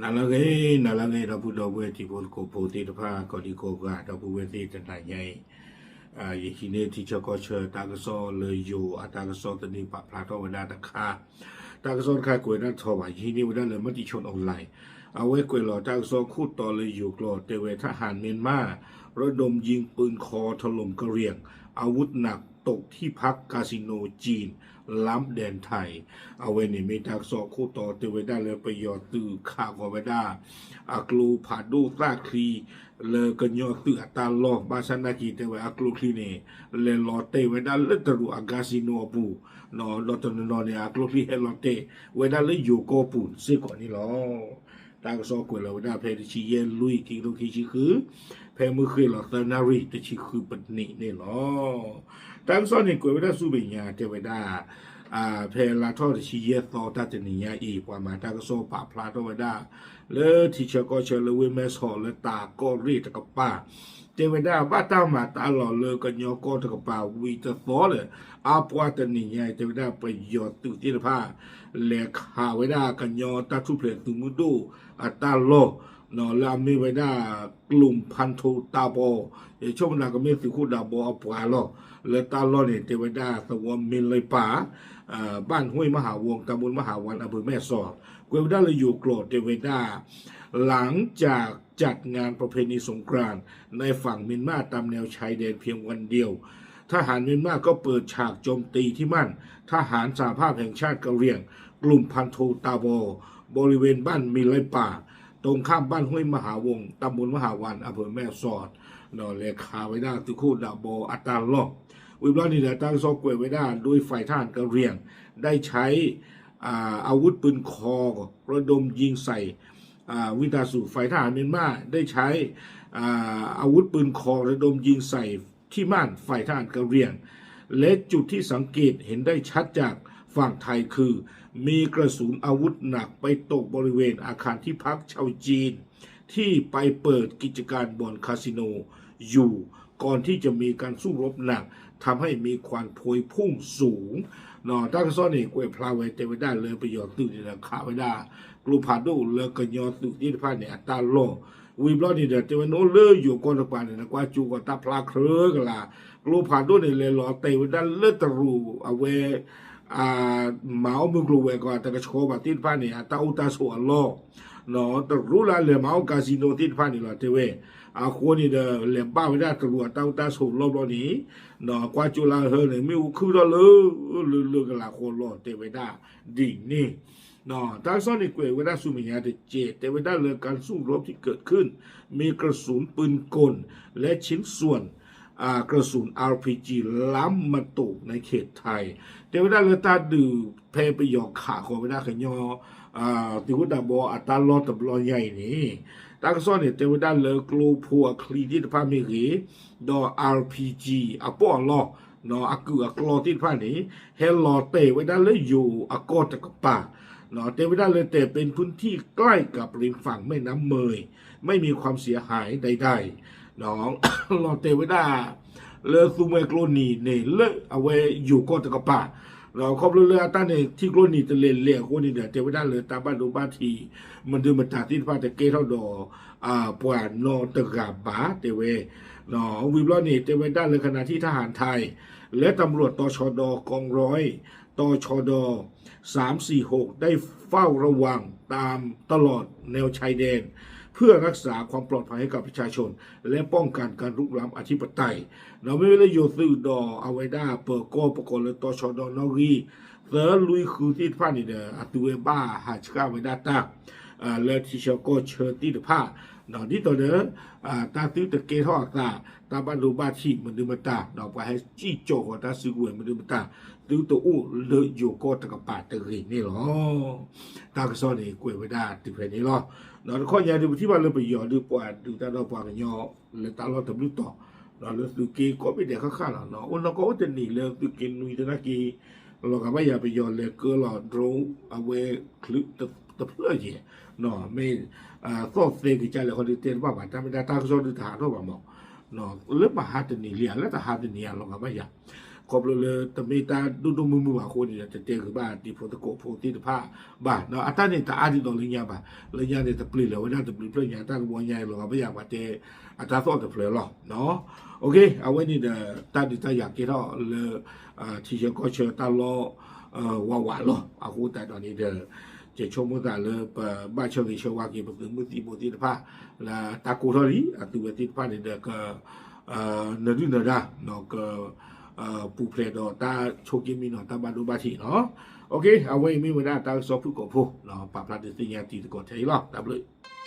နၤလၢအဂ့ၤ, နၤလၢအဂ့ၤ ဒီပုၢ်ဒီဝဲၢ်တံၤဖိသကိးဖိသ့ၣ်တဖၣ် ကိးဒံကိးဂၤ ဒီပုၢ်ဝဲၢ်သ့ၣ်တနၤညါအံၤ, ယဟံးန့ၢ်ထံဆၢကီၢ်ဆၢတၢ်ကစီၣ်လၢယိၤ အတၢ်ကစီၣ်သန့ပာ်ဖျါထီၣ်ဝဲဒၣ်တခါ, တၢ်ကစီၣ်တခါကွဲးဒၣ်ထီၣ်ဘၣ် ယဟံးန့ၢ်ဝဲဒၣ်လၢ မတိชนออนไลน์ အဝဲကွဲးလီၤတၢ်ကစီၣ်ခိၣ်တီလၢယိၤကျိာ် တဲဝဲ ทหารเมียนมาระดมยิงปืนคอถล่มกะเหรี่ยง อาวุธหนักตกที่พักคาสิโนจีน ล้ำแดนไทย အဝဲန့ၣ်မ့ၢ်တၢ်ကစီၣ်ခိၣ်တီတဲဝဲဒၣ်လၢ ပယီၤသုးခးဃီၤဝဲဒၣ် အကျိဖးဒိၣ်သၣ်ချံ လၢကညီသုးအတၢ်လီၢ် ဘၣ်ဆၣ်နာ်က့ၤတဲဝဲအကျိချံန့ၣ် လဲၤလီၤတဲာ်ဝဲဒၣ်လၢတရူးအcasinoအပူၤ, ဒီးတနီၤနီၤန့ၣ် အကျိချံဟဲလီၤတဲာ်ဝဲဒၣ်လၢယိၤကီၢ်ပူၤစ့ၢ်ကီးန့ၣ်လီၤ. တၢ်ကစီၣ်ကွဲးလီၤဝဲဒၣ်ဖဲတဆံယဲၢ်လွံၢ် ခံကထိခံဆံဃု, ဖဲမုၢ်ဃ့ၢ်လီၤသၢနၣ်ရံၣ် တဆံဃုပနံးန့ၣ်လီၤ. တၢ်ကစီၣ်န့ၣ်ကွဲးဝဲဒၣ်ဆူမဲာ်ညါတဲဝဲဒၣ် ဖဲလါထီၣ်တဆံယဲၢ်သီ တၢ်တနံၤညါအံၤ ပှၤမၤတၢ်ကစီၣ်ပာ်ဖျါထီၣ်ဝဲဒၣ် လၢထံဆၢကီၢ်ဆၢလၢဝ့ၢ်မဲၢ်ဆီးလၢတၤကီၢ်ရ့ၣ်တကပၤ တဲဝဲဒၣ် ဘၣ်တၢ်မၤတၢ်လီၤလၢကညီကီၢ်တကပၤဝံၤတသီလၢ အါပှၤတနံၤညါအံၤ တဲဝဲဒၣ်ပယီၤသုးသ့ၣ်တဖၣ် လဲၤခးဝဲဒၣ်ကညီတၢ်ထူၣ်ဖျဲးသုးမုၢ်ဒိၣ်အတၢ်လီၢ် လၢအမ့ၢ်ဝဲဒၣ် กลุ่มพันโทตาบอ ယဆိကမိၣ်ကမ့ၢ်သုးခိၣ်ဒးဘီအပှၤလီၤ. လၢတၢ်လီၢ်န့ၣ် တဲဝဲဒၣ်သဝီမ့ၢ်လၢပၢ် บ้านห้วยมหาวง ตำบลมหาวัน อำเภอแม่สอด ကွဲးဝဲဒၣ်လၢယိၤကျိာ်တဲဝဲဒၣ် หลังจากจัดงานประเพณีสงกรานต์ในฝั่งเมียนมาตามแนวชายแดนเพียงวันเดียว ทหารเมียนมาก็เปิดฉากโจมตีที่มั่น ทหารสหภาพแห่งชาติกะเหรี่ยง กลุ่มพันโทตาบอ บริเวณบ้านมีไลป่า ตรงข้ามบ้านห้วยมหาวง ตำบลมหาวัน อำเภอแม่สอด ဒီးလဲၤခးဝဲဒၣ်သုးခိၣ်ဒးဘီအတၢ်လီၢ် ဝံၤဘျီန့ၣ်ဒီး တၢ်ကစီၣ်ကွဲးဝဲဒၣ် โดยฝ่ายทหารกะเหรี่ยง ได้ใช้ อาวุธปืนคอระดมยิงใส่ อ่า วิตาสุ ฝ่ายทหารเมียนมาได้ใช้ อ่า อาวุธปืนคอระดมยิงใส่ที่มั่นฝ่ายทหารกะเหรี่ยง และจุดที่สังเกตเห็นได้ชัดจากฝั่งไทยคือ มีกระสุนอาวุธหนักไปตกบริเวณอาคารที่พักชาวจีน ที่ไปเปิดกิจการบ่อนคาสิโนอยู่ ก่อนที่จะมีการสู้รบหนัก ทำให้มีควันพวยพุ่งสูง တၢ်ကစီၣ်န့ၣ် ကွဲးဖျါဝဲတဲဝဲဒၣ်လၢပယီၤသုးန့ၣ်ဒီး ခးဝဲဒၣ် ကျိဖးဒိၣ်လၢကညီသုးသ့ၣ်တဖၣ်န့ၣ် အတၢ်လီၢ် ဝံၤဘျီန့ၣ်ဒီး တဲဝဲနအိၣ်လၢယိၤကီၢ်တကပၤန့ၣ် နကွၢ်ကၠိကီးတၢ်ဖျါခြၢကလး ကျိဖးဒိၣ်န့ၣ် လဲၤလီၤတဲာ်ဝဲဒၣ်လၢတရူးအဝဲ မၤအီၣ်မုၢ်ကျိၤဝဲၤကွာ်တကဆှီဘၣ်သ့ၣ်တဖၣ်န့ၣ် အတၢ်အိၣ်တၢ်ဆိးအလီၢ် တရူးလၢလဲၤမၤအီၣ်casinoသ့ၣ်တဖၣ်န့ၣ်လီၤ တဲဝဲ အဃိန့ၣ်ဒီး လဲၤဘၣ်ဝဲဒၣ်တရူးအတၢ်အိၣ်တၢ်ဆိးလီၢ်ဘျီန့ၣ် ကွၢ်ကၠိလၢဟၢန့ၣ် မ့ၣ်အူခုၣ်ထီၣ်လၢ လၢလၢကလးဃီလီၤ တဲဝဲဒၣ်ဒ်န့ၣ် တၢ်ကစီၣ်န့ၣ်ကွဲးဝဲဒၣ်ဆူမဲာ်ညါတကဲး တဲဝဲဒၣ်လၢ การสู้รบที่เกิดขึ้น มีกระสุนปืนกล และชิ้นส่วน กระสุน อาร์พีจี ล้ำมาตกในเขตไทย တဲဝဲဒၣ်လၢတၢ်ဒုးဖဲပယီၤခးဃီၤဝဲဒၣ်ကညီ သုးခိၣ်ဒးဘီအတၢ်လီၢ်တဘျီညါအံၤန့ၣ် တၢ်ကစီၣ်န့ၣ် တဲဝဲဒၣ်လၢကျိဖိအချံသ့ၣ်တဖၣ်မ့ၢ်ဂ့ၤ ဒီး อาร์พีจี အပီၢ်အလီၢ် အကုၢ်အကျီသ့ၣ်တဖၣ်န့ၣ် ဟဲလီၤတဲာ်ဝဲဒၣ်လၢယိၤအကီၢ်တကပၤ တဲဝဲဒၣ်လၢ แต่เป็นพื้นที่ใกล้กับริมฝั่งแม่น้ำเมย ไม่มีความเสียหายใดๆ လီၤတဲာ်ဝဲဒၣ် လၢသူမှဲကျိနံၤန့ၣ် လၢအဝဲယိၤကီၢ်တကပၤ ခီဖျိလၢအတၢ်န့ၣ်ထံကျိနံၤတလဲၤလဲၤအဃိန့ၣ်ဒီး တဲဝဲဒၣ်လၢတၢ်ဘၣ်ဒိဘၣ်ထံး မဒုမတၤသ့ၣ်တဖၣ်တကဲထီၣ်ဒီး ပှၤနီတဂၤဘၣ် တဲဝဲ ဝံၤဘျီန့ၣ် တဲဝဲဒၣ်လၢ ขณะที่ทหารไทย และตำรวจ ตชด กองร้อย ตชด สามสี่หก ได้เฝ้าระวังตามตลอดแนวชายแดน เพื่อรักษาความปลอดภัยให้กับประชาชน และป้องกันการรุกรานอธิปไตย ဒီးမ့ၢ်ဝဲလၢယိၤသုးဒီးအဝဲဒၣ်ပၢၤကီၢ်ပကိးလၢ တၢ်ဆီဒီနီၣ်ဂံၢ် သၢလွံၢ်ဃုသ့ၣ်တဖၣ်န့ၣ်ဒီး အသုဝဲဘၣ်ဟးဆှၣ်ဝဲဒၣ်တၢ် လၢထံဆၢကီၢ်ဆၢသ့ၣ်တဖၣ် ဒ်သိးဒီး တၢ်သုတကဲထီၣ်အသး တၢ်ဘၣ်ဒိဘၣ်ထံးမနုၤမတၤ ဒီးပှၤဟဲစံၣ်ကၠီၣ်ဃီၤတၢ်စုကဝဲၤမနုၤမတၤ သုတအိၣ်လၢယိၤကီၢ်တကပၤတဂ့ၤန့ၣ်လီၤ. တၢ်ကစီၣ်န့ၣ်ကွဲးဝဲဒၣ်တုၤဖဲန့ၣ်လီၤ. ဒီးတခီညါဒုးပထံၣ်ဘၣ်လၢပယီၤဒုးပှၤဒုးတၢ်ဒီးပှၤကညီ လၢတၢ်လီၢ်တဘျုးတီၤ ဒီးလၢသုးက့ကိးဘ့ၣ်ဒဲးဃၣ်ဃၣ်လီၤ. အိၣ်နီၢ်ကီၢ်အိၣ်တနံၤလၢသုးက့နွံသနာ်က့ လီၤဂာ်ဘၣ်ယၤပယီၤလဲၤကၢလီၤ drone အဝဲချုးတဖျၢၣ်ယဲၢ် မ့ၢ်သီၣ်သဲကစၢ်လဲၤဃီဒုးတဲတဘၣ်ဘၣ် တၢ်မ့ၢ်တၢ်တၢ်ကစီၣ်ဒုးတဟးထီၣ်ဘၣ်မး လၢမဟါတနံၤလံဧါ လၢတဟါတနံၤဧါ လီၤဂာ်ဘၣ်ယၤ ခီဖျိလၢတမ့ၢ်တၢ်ဒိၣ်ဒိၣ်မုၢ်မုၢ်ဘၣ်အဃိန့ၣ်ဒီး တတဲဂ့ၤဘၣ်တံၤဖိသကိးဖိသ့ၣ်တဖၣ်ဘၣ်. အတၢ်န့ၣ်တအါဒ်သိးလၢညါဘၣ်. လၢညါန့ၣ် တပျ့ၤလၢၤဝဲဒၣ်တဘျုးဖျၢၣ်ညါ တၢ်ကဘီညါအံၤလီၤ ဘၣ်ယၤပှၤတဲအတၢ်သီၣ်တဖျၢၣ်လီၤ. အဝဲန့ၣ်ဒီး တၢ်ဒုးတၢ်ယၤကဲထီၣ်လၢ ထံဆၢကီၢ်ဆၢတၢ်လီၢ် ဝးဝးလီၤ. အဃိသတးဒီးန့ၣ်ဒီး ယဆိကမိၣ်သးလၢပဘၣ်ဆၢဂ့ၤဆၢဝါက့ၤ ပသုးမုၢ်သံၣ်ဘိသ့ၣ်တဖၣ် လၢတၢ်ကိၢ်ထီၣ်လံ အသုဝဲသ့ၣ်တဖၣ်န့ၣ်ဒီး က နၢၤဒုၣ်နၢၤဒါ က ပူၤဖျဲးဒီးတၢ်ဆိက့မံနီၤ တၢ်ဘၣ်ဒိဘၣ်ထံးလီၤ. အဝဲအံၤမ့ၢ်ဝဲဒၣ်တၢ်ကစီၣ်ဖုၣ်ကိာ်ဖိ ပာ်ဖျါဒုးသ့ၣ်ညါတံၤသကိးထဲအံၤလီၤ. တၢ်ဘျုး